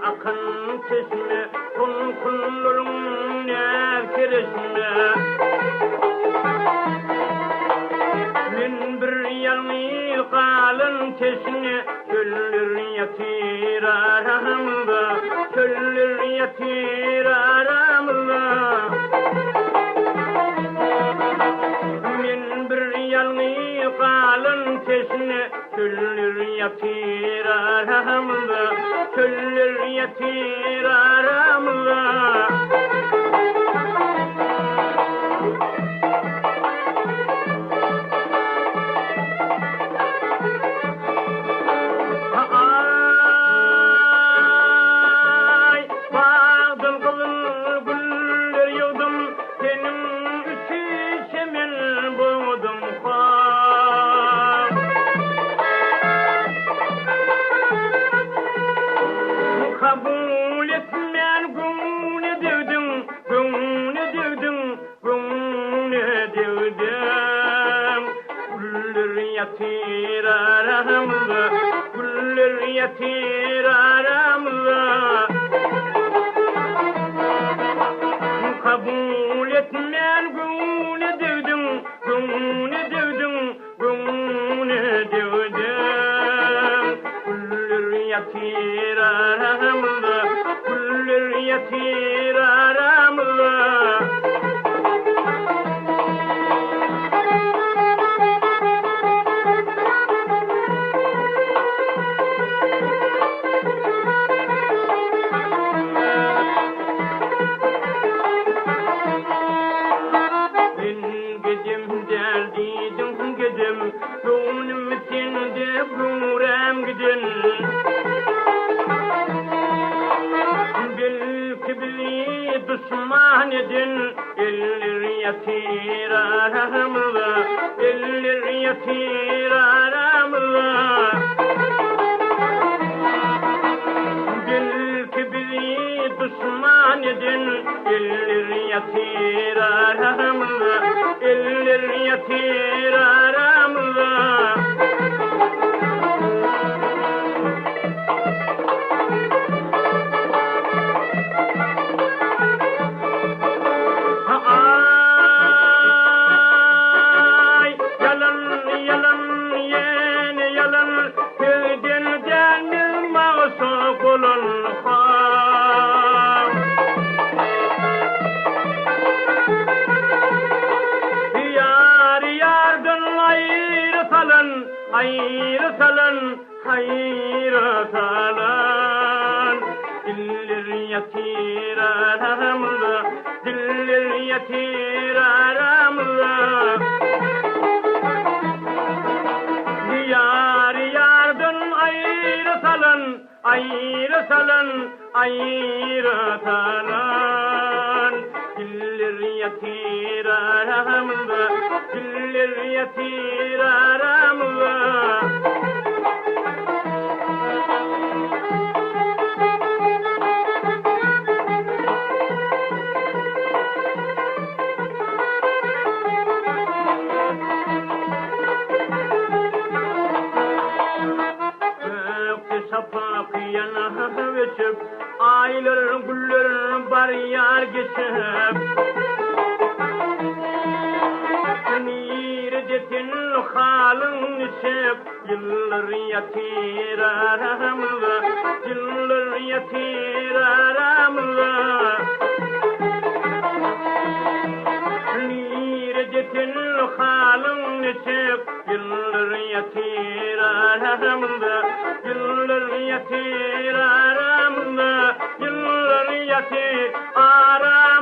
akan çeşme, Tolkunlaryň näz-kereşme. Men bir ýalňyz galan teşne, Çöller ýatyr aramyzda, Çöller ýatyr aramyzda. Men bir ýalňyz galan teşne, Çöller ýatyr aramyzda, Çöller ýatyr aramyzda. Aý, bagdan gyzyl güller ýygdym, Seniň üçin çemen boýdum, ha. Kabul etmän göwne degdiň, göwne degdiň, göwne degdiň. Güller ýatyr aramyzda, güller ýatyr aramyzda. Kabul etmän göwne degdiň, göwne degdiň, göwne degdiň. Güller ýatyr aramyzda, güller ýatyr aramyzda. Men gedem däl diýdiň gedem, Göwnüm sende göwräm giden. Belki bizi duşman eden Eller ýatyr aramyzda, Eller ýatyr aramyzda. Belki bizi duşman eden Eller ýatyr aramyzda, Eller ýatyr aramyzda. Aý, ýalan, ýalan, ýene ýalan, Sözden dälmiz magşuk bolan han. Ýary ýardan aýry salan, aýry salan, aýry salan. Diller ýatyr aramyzda, diller ýatyr aramyzda. Ýary ýardan aýry salan, aýry salan, aýry salan. Diller ýatyr aramyzda, diller ýatyr aramyzda. Gökde şapak ýanyp öçüp, Aýlar, güller barýar geçip. Nirede sen halyň niçik, Ýyllar ýatyr aramyzda, Ýyllar ýatyr aramyzda. Nirede sen halyň niçik, Ýyllar ýatyr aramyzda, Ýyllar ýatyr aramyzda, Ýyllar ýatyr aramyzda.